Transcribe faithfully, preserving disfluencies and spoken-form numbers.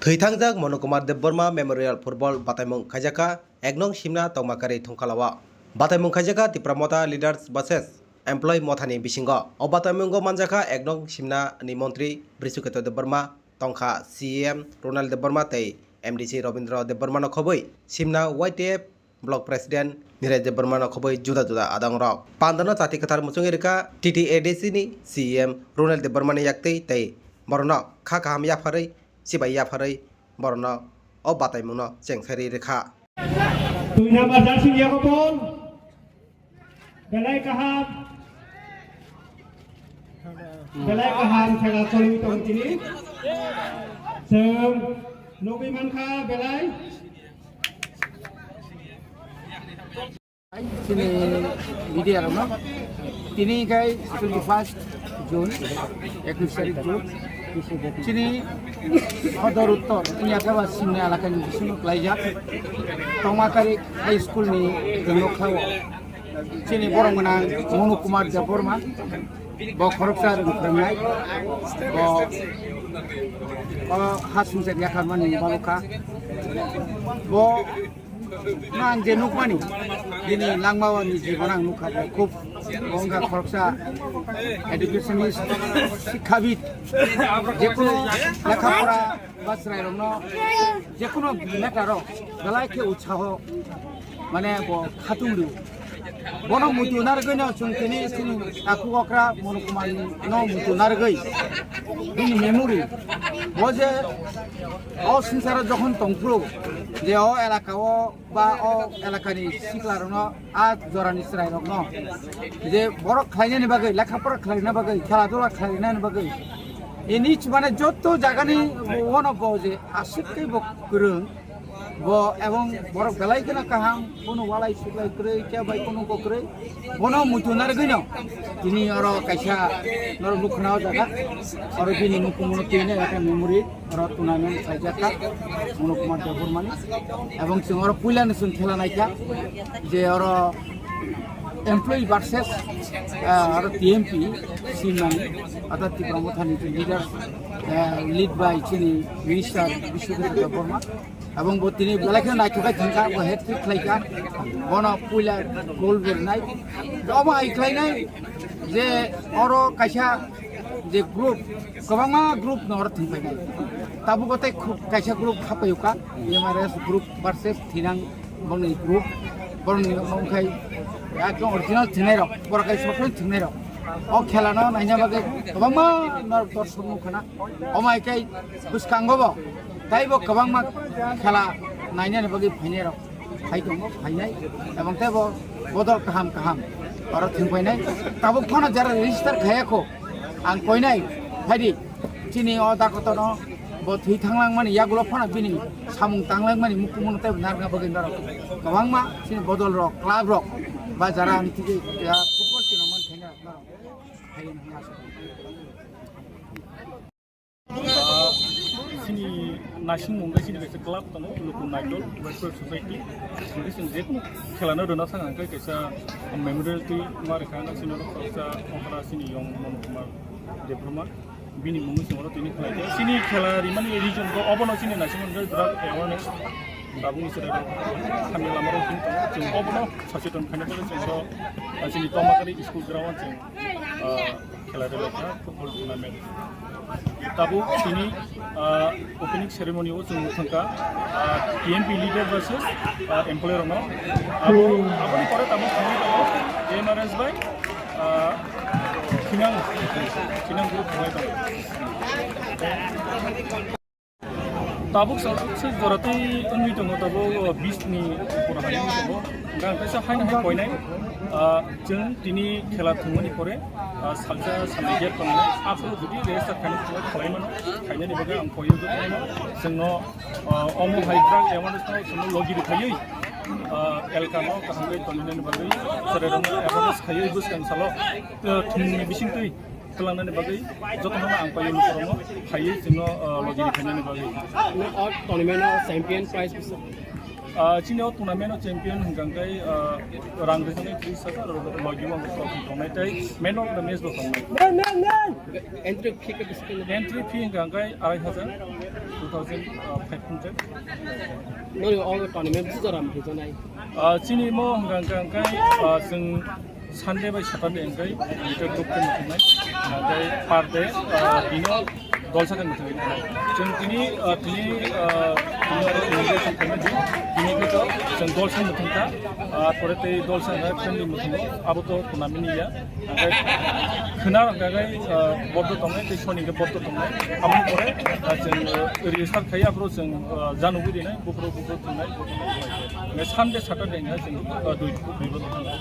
Thwi thangjak Monu Kumar Debbarma Memorial Football bataimung khaijakha ek nong Simna Tongmakari Thongkhalao. Bataimung khaijakha Tipra Motha Leaders versus Employee Mothani bisingo. O bataimungo manjakha ek nong Simna ni Montri Brisukheto Debbarma, tongkha C E M Ronald Debbarma tei M D C Robindra Debbarmano khobwi Simna Y T F Block President Nirai Debbarmano khobwi juda juda adongrok. Pandano chati kwthar muchungwi rwkha T T A D C ni C E M Ronald Debbarmani yaktwi tei borokno kha kaham yapharwi, chibai yapharwi borokno o bataimungno chengkhairwi rwkha. Dui number jersey ni yago bol. Belai kaham. Belai kaham khela choli tong tini. Chwng nugwi mankha belai. Chini media rokno tini khai twenty first June, ekwis tarik June, chini Hodor Uttor Punyataba Simna elakani bisingo klaijak Tongmakari High School ni nokha o. Chini borok gwnang Monu Kumar Debbarma, bo khoroksa rwng phrwngnai, bo o ha sumsok yakharmani baluka. Bo no ang je nukmani, bini langmao ni jibon ang nukha, bo khub bo wngkha khoroksa educationist, sikkhabid, jekunu lekha pora ba chwrairokno jekunu matter o belai khe utsaho, mane, bo khatung rw. Bono muitu narwgwino chwng tini chini takhuk okra Monu Kumar no muitu narwgwi bini memory bo je o swngcharo jokhon tongphuru je o elaka o ba o elakani siklarokno, a jorani chwrairokno je borok khlainani bagwi, lekha pora khlaina bagwi, khela dula khlainani bagwi, ini mane joto jagani uano bo je aswk khe bo kwrwng, bo ebong borok belai kheno kaham, bono walai suklai kwrwi, khe bai bono bo kwrwi, bono muitu narwgwino tini oro kaisa norok nukha o jaga, oro bini mukung bono twi nai memory. Oro tournament khlaijak kha Monu Kumar Debbarmani, ebong chwng oro puila ni chwng khela naikha je oro employee versus, ah, oro T M P Simnani, orthat Tipra Mothani leader, ah, lead by chini minister Biswajit Debbarma, ebong bo tini belai kheno naithok khe thangkha, bo hat trick khlaikha, bono puila goal bo rwnai, omo hai khlainai je oro kaisa je group, kwbangma group no oro thwngpainai. Tabuk o tei khu-, kaisa group hapaiyokha, M R S group versus Thinang bongni group, borokni wngkhai ekdom original thwngnairok, borok hai soprang thwngnairok. O khela no naina bagwi kwbangma norok dorsok nukha na. Omo hai khe bwskango bo taibo kwbangma khela nainani bagwi phainairok. Hai tongo, phainai, ebong tei bo bodol kaham kaham oro thwngpainai. Tabuk phano jara register khayakho, ang koinai, phaidi, chini o dakotono bo thwi thanglangmani yagulo phano bini samung tanglangmani mukumuno tei narwkna bagwi norok kwbangma chini bodol rok, club rok ba jara ani thigwi, ya, football chino man khaina norok phai hwnwi asa. Chini naising mung khe chini kaisa club tongo, Luku Naidol Welfare Society. Hingke chwng jekunu khela no rwna thang hingke kaisa memorial twi ma rwkha, chini oro khoroksa okra chini yong Monu Kumar Debbarma. Bini mungwi chwng oro tini khela khe. Chini khela rimani reason khe obono chini naising mung khe drug awareness. Tabukni chwrai rok hamya lama rok chini tongo. Chwng obono sacheton khaina bagwi chwng oro, ah, chini Tomakari school ground chwng, ah, khela rwlaikha football tournament. Tabuk tini, ah, opening ceremony o chwng thangkha, ah, T M P leader versus, ah, employee rokno. Abo, aboni pore tabuk thangwi tongo M R S bai, ah, Thinang, Thinang group thangwi tongo. Tabuk sa-, se jora tei wngwi tongo, tabuk, o, bis ni pora hai wngwi tongo. Hingke ang kaisa haino hai koinai, ah, chwng tini khela thwngmani pore, ah, salsa salnwi gap tongo. Aphuru jodi register khainai, chwng khlai mano, khainani bagwi ang koiyo khlaino. Chwngno, ah, omo hai drug awareness no chwngno logi rwkhaiwi, ah, elka no kaham khe tongwinani bagwi chwrairokno awareness khaiwi bwskang salo, ah, thwngmungni bisingtwi twlangnani bagwi jotono ang paio lukurokno phaiwi chwngno, ah, logi rwkhainani bagwi. O tournament o champion prize bisa? Ah, chini o tournament o champion hwnkha khe, ah, rang rwjaknai tris hajar, logi o ang trophy tongnai tei man of the match bo tongnai. Entry fee khe bisi khe? Entry fee hwnkha khe arai hajar. thousand five hundred. Nori o tournament si jora mthai janai. Ah, chini mo hwnkha hwnkha hwnkhe, ah, chwng Sunday bai Saturday hwnkhe hwnkhe group khe muthungnai. Ah, tei per day, ah, bino dolsa khe muthungwi thangnai. Chwng tini, ah, tini, ah, tini oro inauguration khaima di, tini khe to chwng dolsa muthungkha, ah, pore tei dolsa hwnkhe friendly muthungo, abo to tournament ya. Hwnkhe khwna hwnkha khe, ah, boddo tongnai tei soni hwnkhe boddo tongnai. Aboni pore, ah, chwng, ah, register khai aphuru chwng, ah, janugwi rinai, buphuru buphuru thwngnai, buphuru thwngnai. Hwnkhe Sunday, Saturday hwnkhe chwng, ah, dui, dui boddo tongnai.